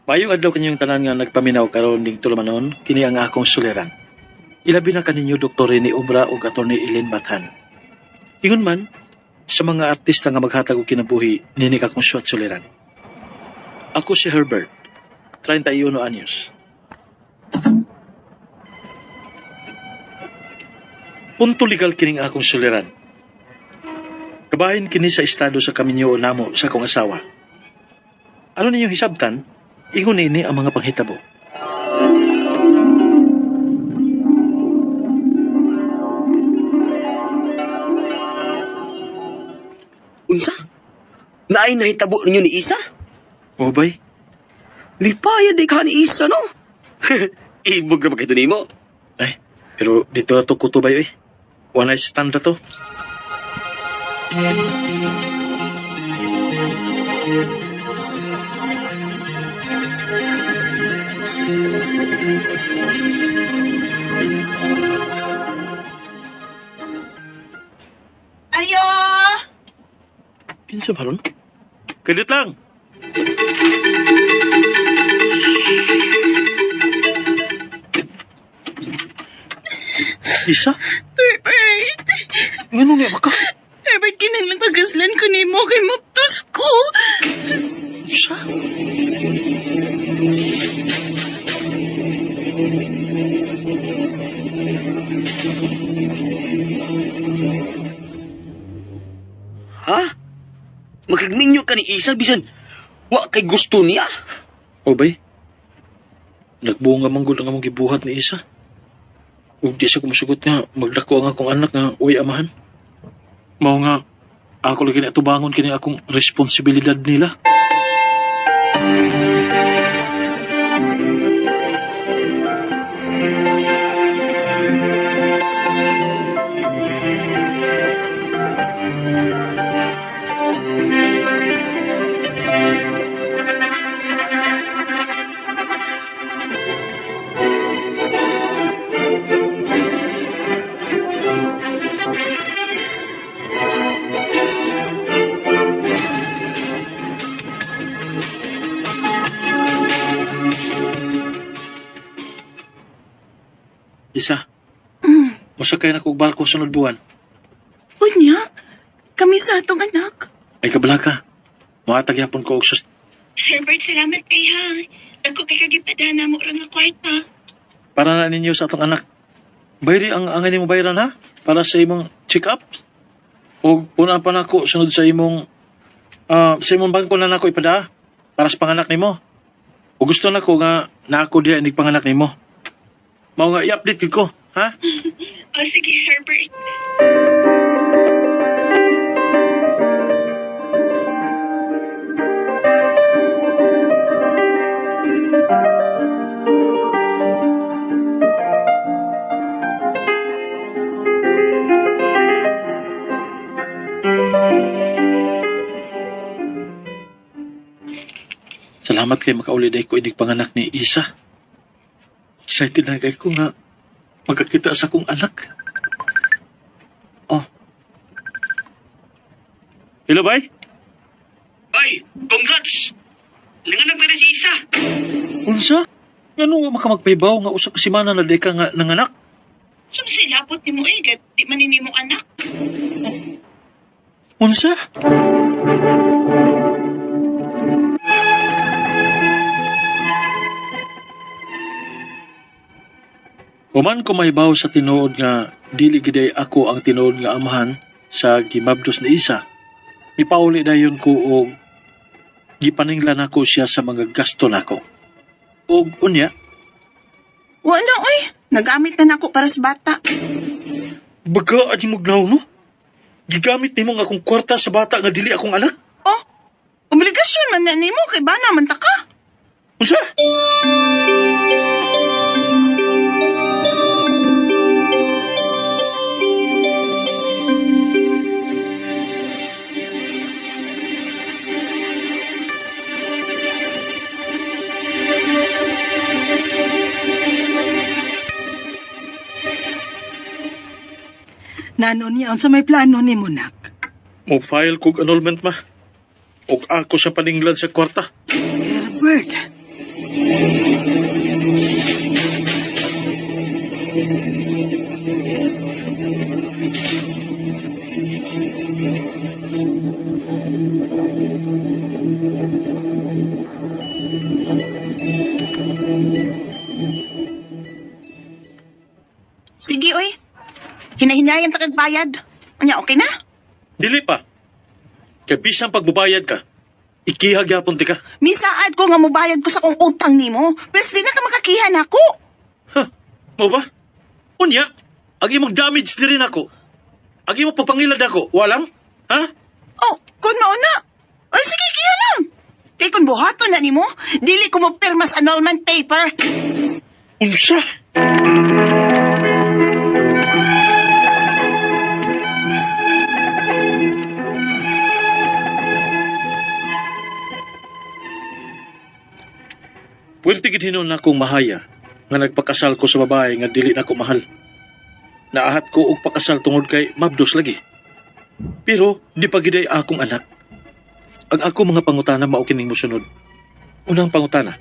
Maayong adlaw kanyong tanan nga nagpaminaw karon ning tulumanon, kini ang akong suliran. Ilabi na kaninyo Dr. Rene Obra ug Atty. Elaine Bathan. Ingon man, sa mga artista nga maghatag og kinabuhi, niini akong suwat suliran. Ako si Herbert, 31 anyos. Punto legal kining akong suliran. Kabahin kini sa estado sa kaminyo namo sa akong asawa. Ano ninyong hisabtan? Ingon ini ang mga panghitabo. Unsa? Naay nahitabo ninyo ni Isa? O bay, Lipaya di ka ni Isa, no? Ibog na ba kayo nimo? Ay, pero dito na to kutubay eh. One night stand na to. Ayo! Kinsa ba ron? Kredit lang! Isa? Herbert! Ngano nga ba ka? Herbert, kinahanglan pagaslan ko nimo kay maptos ko. Isa? Ha? Makigminyo ka ni Isa bisan wa kay gusto niya. O bay? Nagbuo nga manggol ang among gibuhat ni Isa. Ug di siya kumusugot nga magdako ang akong anak nga uy amahan. Mao nga ako lagi na tubangon kini akong responsibilidad nila. Isa. Mosakay na kog barko sunod buwan. Unya, kami sa atong anak. Ay kabala ka. Mohatag yapon ko og Herbert, salamat kay ha. Dako kay kagipadana mo ra nga kwarta. Para na ninyo sa atong anak. Bayri ang angay nimo bayaran ha para sa imong check-up. O una pa nako sunod sa imong bangko na nako ipada para sa panganak nimo. O gusto nako nga naako diha inig panganak nimo. Mao nga i-update gid ko, ha? O sige, Herbert. Salamat kay makauli day ko inig panganak ni Isa. Excited na kay ko nga magkakita sa akong anak. Oh. Hello, bay? Ay, congrats! Nanganak na si Isa. Unsa? Ngano nga makamagpaybaw nga usa ka semana na di ka nga nanganak? Sumsilapot nimo eh, gat di man ni mo anak. Unsa? Human ko mahibaw sa tinuod nga dili giday ako ang tinuod nga amahan sa gimabdos ni Isa. Mipauli dayon ko og gipaninglan nako siya sa mga gasto nako. Og unya, Wa na oy, nagamit na nako para sa bata. baga adi mo gnaw no? Gigamit nimo ang akong kwarta sa bata nga dili akong anak? Oh, obligasyon man na nimo kay bana man ta ka. Unsa? Nano niya unsa may plano nimo nak? Mo file kog annulment ma. Og ako sa paninglan sa kwarta. Herbert, Sige, oy. Hinahinayan ta kag bayad. Anya, okay na? Dili pa. Kay bisan pagbubayad ka, ikiha gyapon ti ka. Misaad ko nga mobayad ko sa kong utang nimo. Pero di na ka makakiha nako. Ha? Mo ba? Unya, ang imong damage diri nako. Ang imong pagpangilad ako, walang? Ha? Oh, kun mao na. Ay, sige, kiha lang. Kay kun buhaton na nimo, dili ko mo pirma sa annulment paper. Unsa? Pwerte gid hinuon na akong mahaya nga nagpakasal ko sa babae nga dili nako mahal. Naahat ko og pakasal tungod kay mabdos lagi. Pero di pa gid ay akong anak. Ang ako mga pangutana mao kining mosunod. Unang pangutana.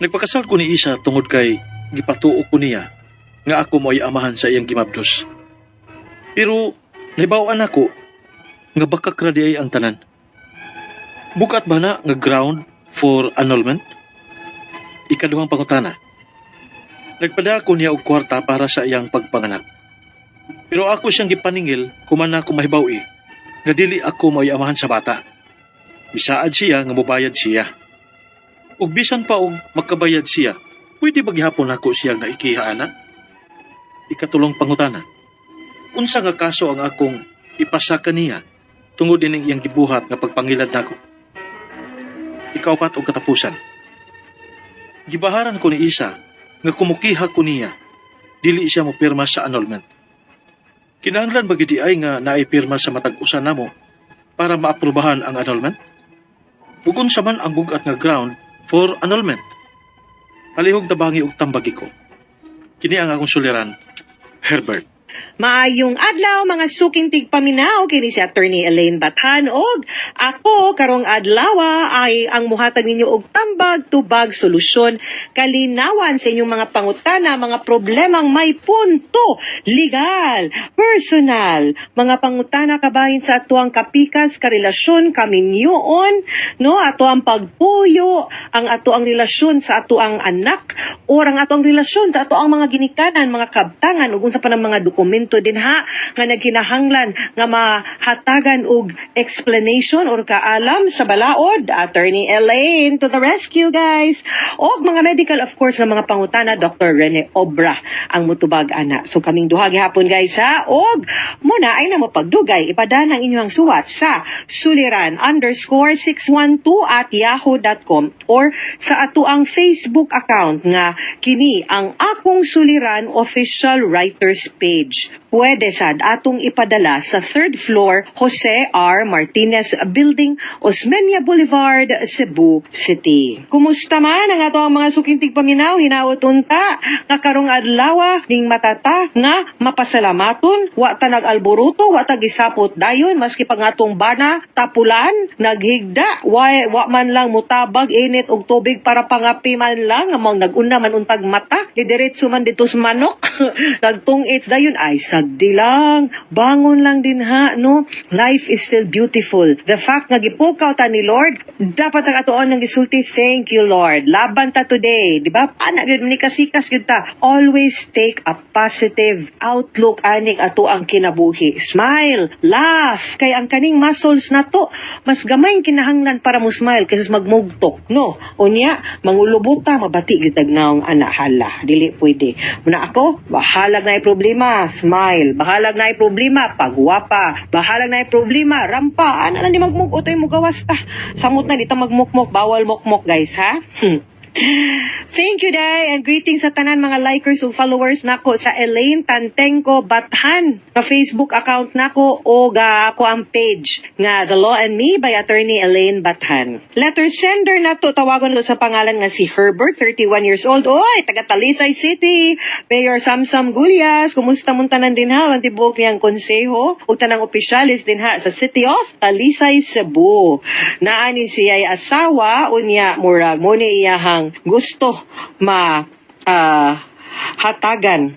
Nagpakasal ko ni Isa tungod kay gipatuo ko niya nga ako mo'y amahan sa iyang gimabdos. Pero nahibaw-an ako nga bakak ra di ay ang tanan. Bukat ba na nga ground for annulment? Ikaduhang pangutana. Nagpada ko niya og kwarta para sa iyang pagpanganak. Pero ako siyang gipaningil human ako mahibaw-i nga dili ako mo'y amahan sa bata. Bisaad siya nga mobayad siya. Ug bisan pa og makabayad siya, pwede ba gihapon nako siya nga ikiha ana? Ikatulong pangutana. Unsa nga kaso ang akong ipasa kaniya tungod ining iyang gibuhat nga pagpangilad nako? Ikaupat og katapusan. Gibaharan ko ni Isa nga kumukiha ko niya, dili siya mopirma sa annulment. Kinahanglan ba gid ay nga naay pirma sa matag usa namo para maaprubahan ang annulment? Ug unsa man ang bugat nga ground for annulment? Palihog tabangi og tambagi ko. Kini ang akong suliran, Herbert. Maayong adlaw, mga suking tigpaminaw, kini si Attorney Elaine Bathan og ako karong adlaw ay ang muhatag ninyo og tambag, tubag, solusyon, kalinawan sa inyong mga pangutana, mga problemang may punto legal, personal, mga pangutana kabahin sa atuang kapikas, karelasyon, kaminyoon, no, ato ang pagpuyo, ang ato ang relasyon sa ato ang anak or ang ato ang relasyon sa ato ang mga ginikanan, mga kabtangan ug unsa pa ng mga dokumento din ha nga nagkinahanglan nga mahatagan og explanation or kaalam sa balaod. Attorney Elaine to the rescue, guys. Og mga medical, of course, nga mga pangutana, Dr. Rene Obra ang mutubag ana. So kaming duha gihapon, guys, ha. Og muna ay na mo pagdugay, ipadala ang inyong suwat sa suliran_612@yahoo.com or sa ato ang Facebook account nga kini ang Akong Suliran Official Writers Page. Pwede sad atong ipadala sa third floor, Jose R. Martinez Building, Osmeña Boulevard, Cebu City. Kumusta man ang ato ang mga suking tigpaminaw? Hinaot unta nga karong adlaw ning matata nga mapasalamaton, wa ta nag-alboruto, wa ta gisapot dayon maski pa nga atong bana tapulan, naghigda, wa man lang mutabag init og tubig para pangapi man lang, nga mong nag-una man untag mata, didiretso man dito sa manok, nagtungit dayon, ay sagdi lang, bangon lang din ha, no? Life is still beautiful. The fact nga gipukaw ta ni Lord, dapat ang atoon ng gisulti, "Thank you, Lord. Laban ta today," di ba? Ana gyud ni kasikas gyud ta. Always take a positive outlook aning ato ang kinabuhi. Smile, laugh, kay ang kaning muscles nato mas gamay ang kinahanglan para mo smile kaysa magmugtok, no? Unya, mangulubot ta, mabati gyud tag naong ana, hala, dili pwede. Muna ako, bahalag na problema, smile. Bahalag na problema, pagwapa. Bahalag na problema, rampa. Ana lang di magmug-otoy mo gawas ta. Samot na di ta magmukmok, bawal mukmok, guys, ha? Thank you, Day, and greetings sa tanan mga likers ug followers nako sa Elaine Tantengco Bathan nga Facebook account nako o ga ako ang page nga The Law and Me by Attorney Elaine Bathan. Letter sender nato, tawagon ko sa pangalan nga si Herbert, 31 years old. Oy, taga Talisay City. Mayor Samsam Gulyas, kumusta mong tanan din ha? Ang tibuok niyang konseho ug tanang opisyalis din ha sa City of Talisay, Cebu. Naani siya ay asawa, unya murag mo ni iyahang iyahang gusto ma hatagan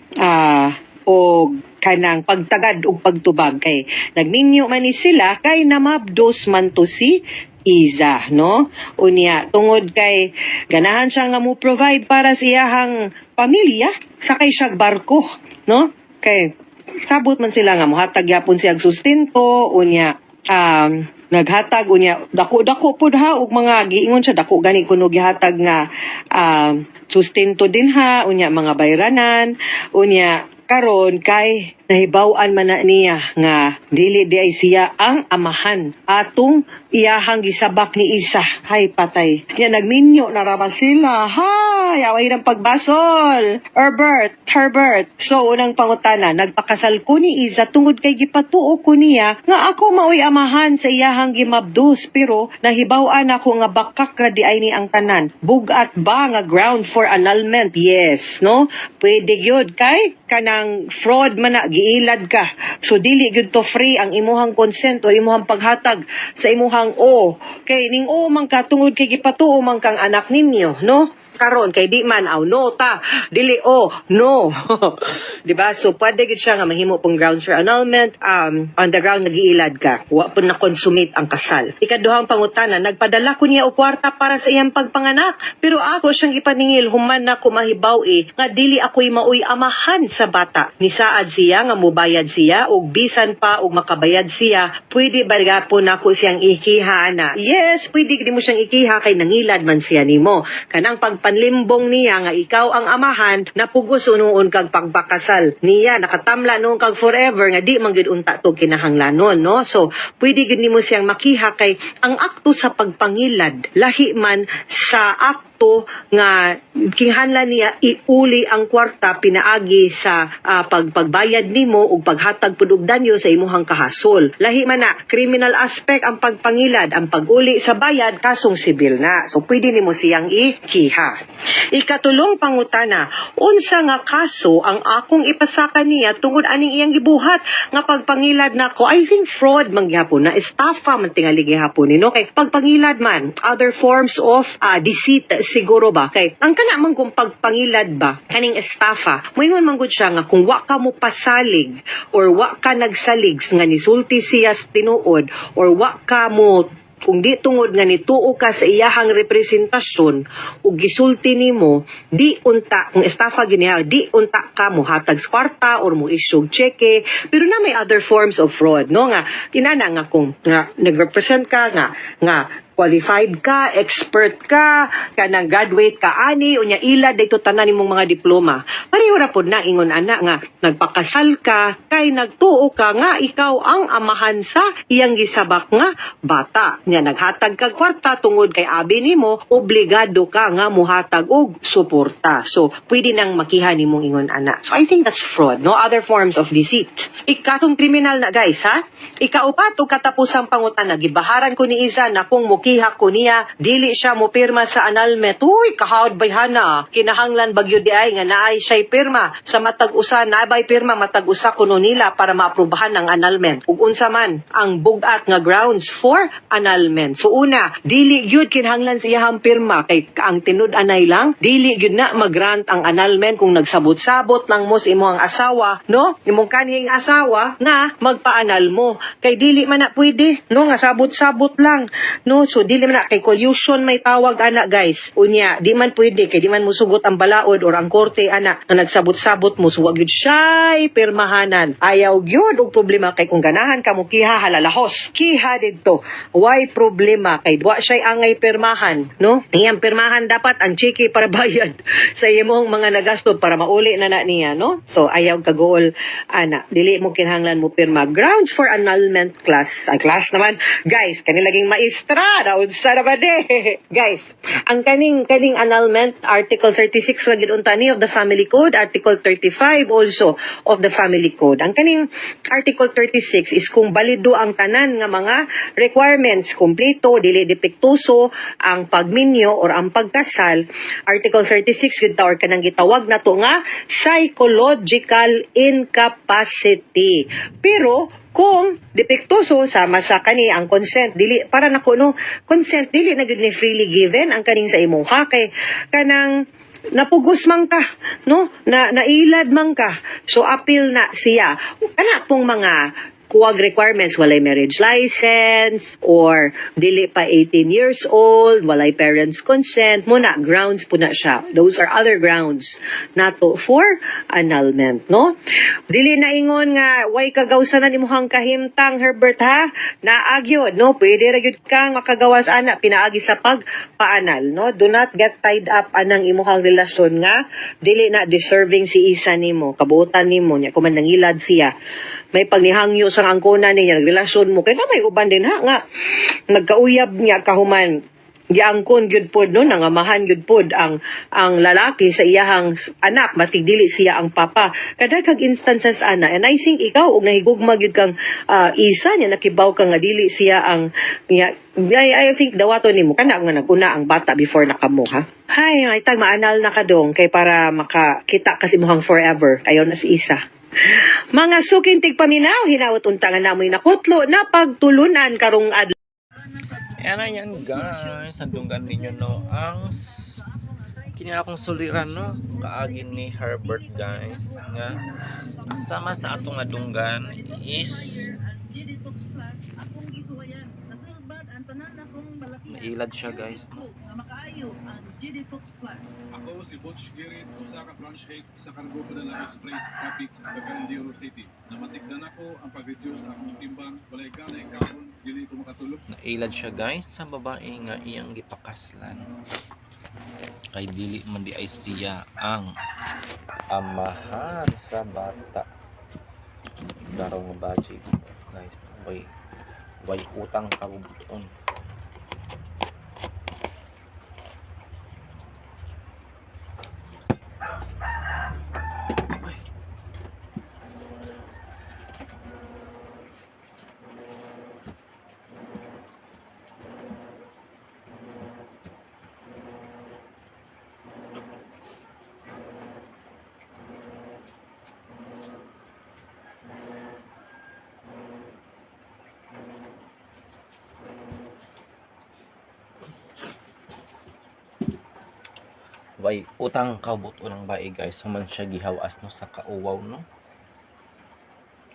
og kanang pagtagad og pagtubag kay nagminyo man ni sila kay namabdos man to si Iza, no? Unya, tungod kay ganahan siya nga mo provide para sa iyahang pamilya, sakay siya barko, no? Kay sabot man sila nga mohatag gyapon siya og sustento, unya naghatag, unya dako-dako pud ha og mga giingon siya, dako gani kuno gihatag nga sustento din ha, unya mga bayranan. Unya karon kay nahibaw-an man na niya nga dili di ay siya ang amahan atong iyahang gisabak ni Isa. Hay, patay. Nya nagminyo na ra ba sila? Hay, away ng pagbasol. Herbert, Herbert. So unang pangutana, nagpakasal ko ni Isa tungod kay gipatuo ko niya nga ako maoy amahan sa iyahang gimabdos, pero nahibaw-an ako nga bakak ra di ay ni ang tanan. Bugat ba nga ground for annulment? Yes, no? Pwede gyud kay kanang fraud man na, giilad ka. So dili gyud to free ang imuhang consent o imuhang paghatag sa imuhang o. Kay ning o man ka tungod kay gipatuo man kang anak ninyo, no? Karon kay di man aw no ta, dili o no. Di ba? So pwede gyud siya nga mahimo pong grounds for annulment on the ground nagiilad ka. Wa pud na consummate ang kasal. Ikaduhang pangutana, nagpadala ko niya og kwarta para sa iyang pagpanganak, pero ako siyang ipaningil human na ko mahibaw eh nga dili ako'y maoy amahan sa bata. Nisaad siya nga mubayad siya, og bisan pa og makabayad siya, pwede ba gapon nako siyang ikiha na? Yes, pwede gid mo siyang ikiha kay nangilad man siya nimo. Kanang pagpanlimbong niya nga ikaw ang amahan, napugos unoon kag pagpakasal niya, nakatamla noon kag forever nga di man gid unta to kinahanglanon, no? So pwede gid nimo siyang makiha kay ang akto sa pagpangilad lahi man sa akto nga kinahanglan niya iuli ang kwarta pinaagi sa pagbayad nimo ug paghatag pud og danyo sa imuhang kahasol. Lahi man na criminal aspect ang pagpangilad, ang pag-uli sa bayad kasong sibil na. So pwede nimo siyang ikiha. Ikatulong pangutana, unsa nga kaso ang akong ipasaka niya tungod aning iyang gibuhat nga pagpangilad nako? I think fraud man gihapon na, estafa man tingali gihapon ni, no? Kay pagpangilad man, other forms of deceit siguro ba, kay ang kana man kung pagpangilad ba, kaning estafa, moingon man gud siya nga kung wa ka mo pasalig or wa ka nagsalig nga nisulti siya sa tinuod or wa ka mo kung di tungod nga nituo ka sa iyahang representasyon ug gisulti nimo, di unta kung estafa giniha, di unta ka mo hatag sa kwarta or mo issue og cheque. Pero na may other forms of fraud, no, nga kinana nga kung nga nagrepresent ka nga qualified ka, expert ka, kanang graduate ka ani, unya ila dito tanan nimong mga diploma. Pareho ra pod na ingon ana nga nagpakasal ka kay nagtuo ka nga ikaw ang amahan sa iyang gisabak nga bata. Nya naghatag kag kwarta tungod kay abi nimo obligado ka nga muhatag og suporta. So pwede nang makiha nimong ingon ana. So I think that's fraud, no, other forms of deceit. Ikatong criminal na, guys, ha. Ikaupat ug katapusang pangutana, gibaharan ko ni Iza na kung mukiha ko niya, dili siya mo pirma sa annulment. Uy, kahawd bayhana. Kinahanglan bagyo di ay nga naay siya'y pirma sa matag usa, naabay pirma matag usa kuno nila para maaprubahan ang annulment. Ug unsa man ang bugat nga grounds for annulment? So una, dili gyud kinahanglan sa iyahang pirma kay ang tinud-anay lang, dili gyud na mag-grant ang annulment kung nagsabot-sabot lang mo sa imong asawa, no? Imong kanhing asawa nga magpa-annul mo. Kay dili man na pwede, no? Nga sabot-sabot lang, no? So dili man na kay collusion may tawag ana, guys. Unya, di man pwede kay di man musugot ang balaod or ang korte ana nga nagsabot-sabot mo, so wag gyud siya'y pirmahanan. Ayaw gyud og problema kay kung ganahan ka mo kiha, halalahos. Kiha didto. Why problema kay wa siya'y angay pirmahan, no? Iyang pirmahan dapat ang cheque para bayad sa imong mga nagasto para mauli na na niya, no? So ayaw kaguol ana. Dili mo kinahanglan mo pirma. Grounds for annulment, class. Ay, class naman. Guys, kani laging maestra naunsa na ba de? Guys, ang kaning annulment, Article 36 ra gid unta ni of the Family Code, Article 35 also of the Family Code. Ang kaning Article 36 is kung balido ang tanan nga mga requirements, kumpleto, dili depektuso ang pagminyo or ang pagkasal. Article 36 gud ta or kanang gitawag nato nga psychological incapacity. Pero Kung depektuso sama sa kani ang consent dili para nako, no, consent dili na gyud ni freely given ang kaning sa imong ha, kay kanang napugos man ka, no, na nailad man ka, so appeal na siya. Kana pong mga kuwag requirements, walay marriage license or dili pa 18 years old, walay parents consent mo na, grounds po na siya. Those are other grounds nato for annulment, no? Dili na ingon nga way kagawsanan imuhang kahimtang, Herbert, ha. Naa gyud, no? Pwede ra gyud kang makagawas ana pinaagi sa pagpaanal, no? Do not get tied up anang imuhang relasyon nga dili na deserving si Isa nimo, kabuotan nimo nya kuman nangilad siya, may pagnihangyo sa angkona niya, nagrelasyon mo kay na may uban din ha nga nagkauyab niya kahuman giangkon gyud pod, no, nangamahan gyud pod ang lalaki sa iyahang anak maski dili siya ang papa. Kadaghag instances ana, and I think ikaw og nahigugma gyud kang Isa niya, nakibaw ka nga dili siya ang niya, I think dawaton nimo kana nga naguna ang bata before na kamo, ha. Hay, ay tag maanal na ka dong kay para makakita kasi muhang forever kayo na si Isa. Mga suking tigpaminaw, hinawot unta nga namoy nakutlo na pagtulunan karong adlaw. Ayan, ayan guys, sandunggan ninyo, no, ang kini akong suliran, no, kaagi ni Herbert, guys, nga sama sa atong adunggan is nailad siya, guys, no. Ako si Butch Girit, usa ka branch head sa Cargo Padala Express Traffic sa Cagayan de Oro City. Namatikdan ako ang pag-reduce sa akong timbang, walay gana kaon, dili ko makatulog. Nailad siya, guys, sa babae nga iyang gipakaslan kay dili man di ay siya ang amahan sa bata. Klaro nga budget, guys, way utang kabubuton. Way utang kabuton ang bae, guys, human siya gihawas, no, sa kauwaw, no,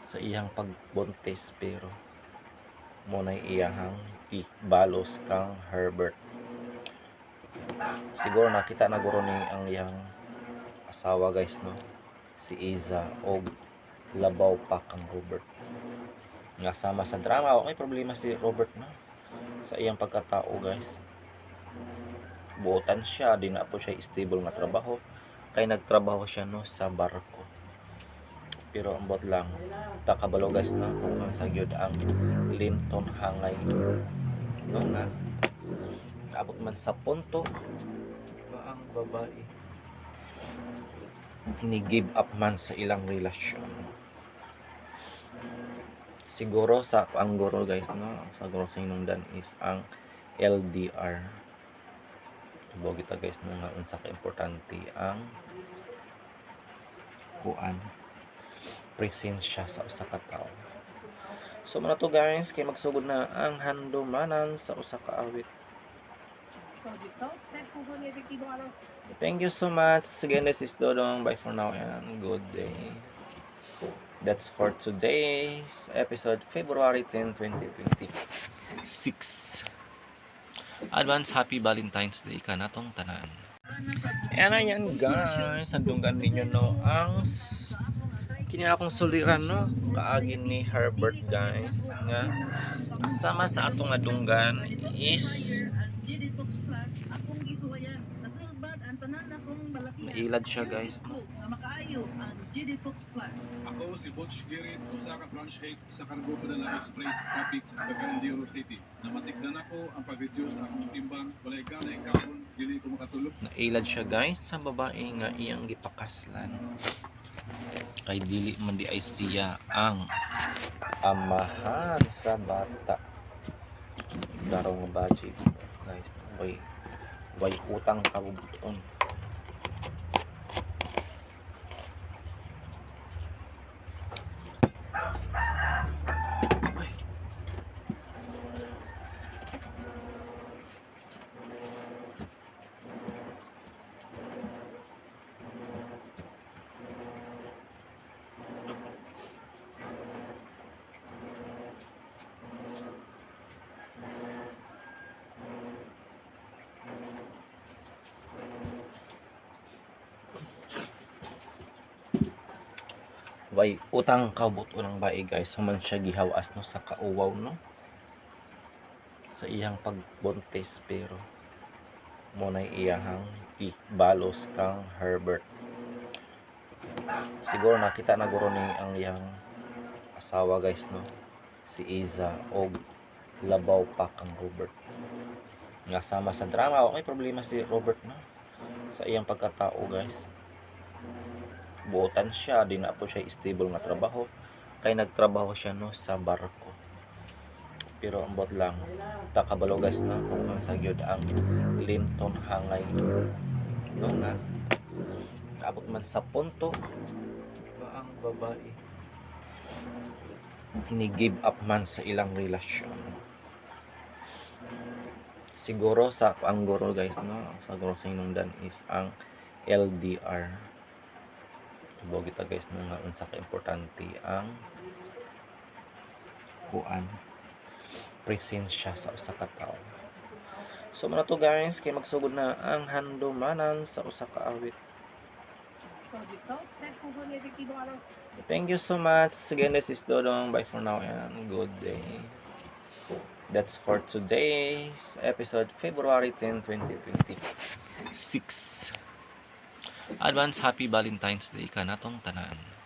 sa iyang pagbuntis, pero mo na iyahang balos kang Herbert. Siguro nakita na guro ni ang iyang asawa, guys, no, si Iza, og labaw pa kang Robert nga sama sa drama. Okay, problema si Robert, no, sa iyang pagkatao, guys. Buotan siya, di na po siya stable nga trabaho kay nagtrabaho siya, no, sa barko. Pero ambot lang takabalo, guys, no, kung ang sa gyud ang limton hangay, no, nga abot man sa punto ba ang babae ni give up man sa ilang relasyon. Siguro sa ang guro, guys, no, sa guro sa hinungdan is ang LDR. Tubo kita, guys, no, nga unsa ka importante ang kuan, presensya sa usa ka tawo. So mao na to, guys, kay magsugod na ang handumanan sa usa ka awit. Thank you so much again. This is Dodong. Bye for now and good day. That's for today's episode, February 10, 2026. Advance happy Valentine's Day ka natong tanan. Ayan, ayan guys, sandunggan ninyo, no, ang kini akong suliran, no, kaagi ni Herbert, guys, nga sama sa atong adunggan is nailad siya, guys, no. Ako si Butch Girit, usa ka branch head sa Cargo Padala Express Traffic sa Cagayan de Oro City. Namatikdan ako ang pag-reduce sa akong timbang, walay gana kaon, dili ko makatulog. Nailad siya, guys, sa babae nga iyang gipakaslan kay dili man di ay siya ang amahan sa bata. Klaro nga budget, guys, way utang kabubuton. Way utang kabut unang bae, guys, human siya gihawas, no, sa kauwaw, no, sa iyang pagbuntis, pero mo na iyahang gibalos kang Herbert. Siguro nakita na guro ni ang iyang asawa, guys, no, si Iza, og labaw pa kang Robert nga sama sa drama. Okay, problema si Robert, no, sa iyang pagkatao, guys. Buotan siya, di na po siya stable nga trabaho kay nagtrabaho siya, no, sa barko. Pero ambot lang ta kabalo, guys, no, kung unsa gyud ang limton hangay, no, nga abot man sa punto ba ang babae ni give up man sa ilang relasyon. Siguro sa ang guro, guys, no, sa guro sa hinungdan is ang LDR. Tubo kita, guys, no, nga unsa ka importante ang kuan, presensya sa usa ka tawo. So mao na to, guys, kay magsugod na ang handumanan sa usa ka awit. Thank you so much again. This is Dodong. Bye for now and good day. That's for today's episode, February 10, 2026. Advance happy Valentine's Day kanatong tanan.